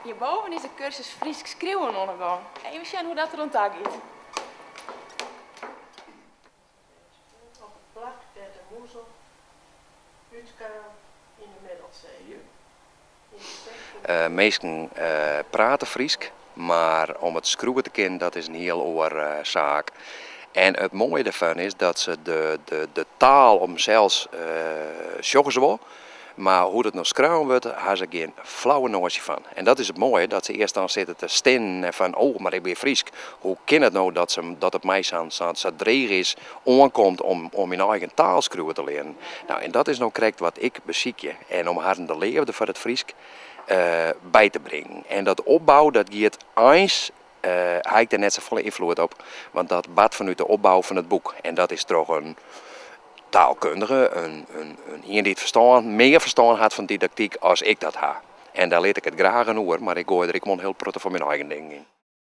Hjirboven is de kursus Frysk skriuwen oan 'e gong. Even sjen hoe't dat der oan ta giet. Op it plak dêr't de Mûzel útkaam yn de Middelsee. Minsken prate Frysk, mar om it skriuwe te kinnen, dat is in hiel oar saak. En it moaie dêrfan is dat se de taal op himsels sjogge se wol, mar hoe't it no skreaun wurdt, ha se gjin flauwe noasje fan. En dat is it moaie, dat se earst dan sitte te stinnen en fan oh, mar ik bin Frysk, hoe kin it no dat it my sa dreech is oankomt om myn eigen taal skriuwe te learen. Nou, en dat is no krekt wat ik besykje en om harren de leafde foar it Frysk by te bringen. En dat opbou, dat giet eins, ha ik dêr net safolle ynfloed op, want dat bart fanút de opbou fan it boek. En dat is troch in taalkundige, in ien dy't mear ferstân hat fan didaktyk as ik dat ha. En dêr lit ik it graach oan oer, mar ik goai der ek wol in hiel protte fan myn eigen dingen yn.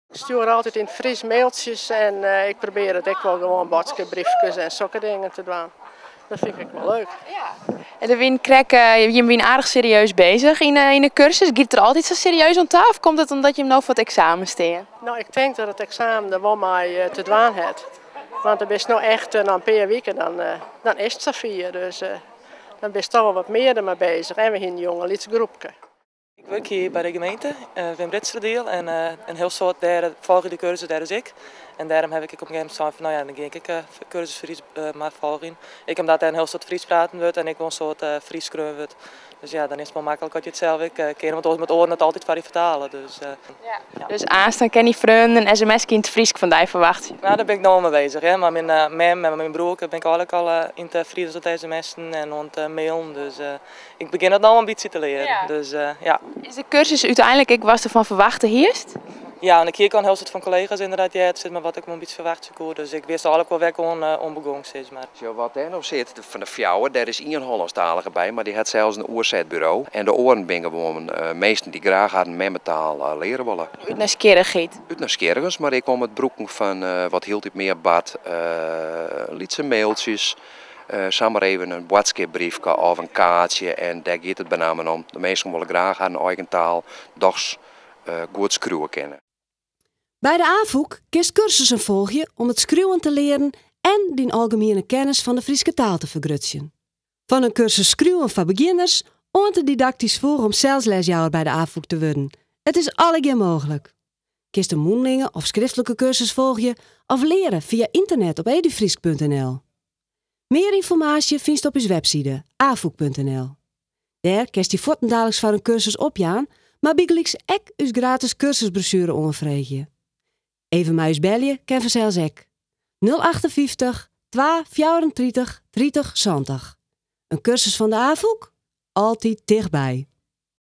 Ik stjoer altyd yn it Frysk mailtsjes en ik probearje it ek wol gewoan boadskipbriefkes en sokke dingen te dwaan. Dat fyn ik wol leuk. Ja. En der wiene krekt, jim wiene aardich serieus beuzich yn de kursus. Giet it der altyd sa serieus oan ta of komt it omdat jim no foar it eksamen stean? No, ik tink dat it eksamen der wol mei te dwaan hat. Want dan bist no echt noch in pear wiken, dan is it safier. Dus dan bist toch wol wat mear dermei beuzich. En we hiene in jonge lyts groepke. Ik wurkje hjir by de gemeente, Wymbritseradiel, en in hiel soad dêr folgje de kursus, dêr is ik. En dêrom haw ik ek op in gegeven momint sein fan no ja, dan gean ik ek kursus Frysk mar folgjen. Ek omdat dêr in hiel soad Frysk praten wurdt en ek wol in soad Frysk skreaun wurdt. Dus ja, dan is it wol maklik as je it sels ek kinne, want oars moat oaren it altyd foar dy fertale. Dus, ja. Dus aanst dan kin dyn freonen in sms yn it Frysk fan dy ferwachtsje? No, dêr bin ik no al mei beuzich, hear. Mei myn mem en mei myn broerke bin ik eigenlik al yn it Frysk oan it sms'en en oan it mailen. Dus ik begjin it no al in bytsje te learen. Dus, ja. Is de kursus úteinlik ek watst derfan ferwachte hiest? Ja, en ik hie ek al in hiel soad fan kollega's ynderdaad heard, sis mar, wat ik wol in bytsje ferwachtsje koe. Dus ik wist eigenlik wol wêr't ik oan begûn, sis mar. Sjoch, wat dêr no sit, fan de fjouwer, dêr is ien Hollânsktalige by, mar dy hat sels in oersetburo. En de oaren binne gewoan minsken dy't graach harren memmetaal leare wolle. Út nijsgjirrichheid? Út nijsgjirrigens, mar ek om it brûken fan wat hieltyd mear bart, lytse mailtsjes, Samar even in boadskipbriefke of in kaartsje en dêr giet it benammen om. De minsken wolle graach harren eigen taal dochs goed skriuwe kinne. By de Afûk kinst kursussen folgje om it skriuwen te learen en dyn algemiene kennis fan de Fryske taal te fergrutsjen. Fan in kursus skriuwen foar begjinners oant de didaktysk foech om sels lesjouwer by de Afûk te wurden, it is allegear mooglik. Kinst in mûnlinge of skriftlike kursus folgje of leare fia ynternet op edufrysk.nl. Mear ynformaasje fynst op ús webside afûk.nl. Dêr kinst dy fuortendaliks foar in kursus opjaan, mar bygelyks ek ús gratis kursusbrosjuere oanfreegje. Even mei ús belje kin fansels ek. 058 2 34 30 70. In kursus fan de Afûk? Altyd tichtby.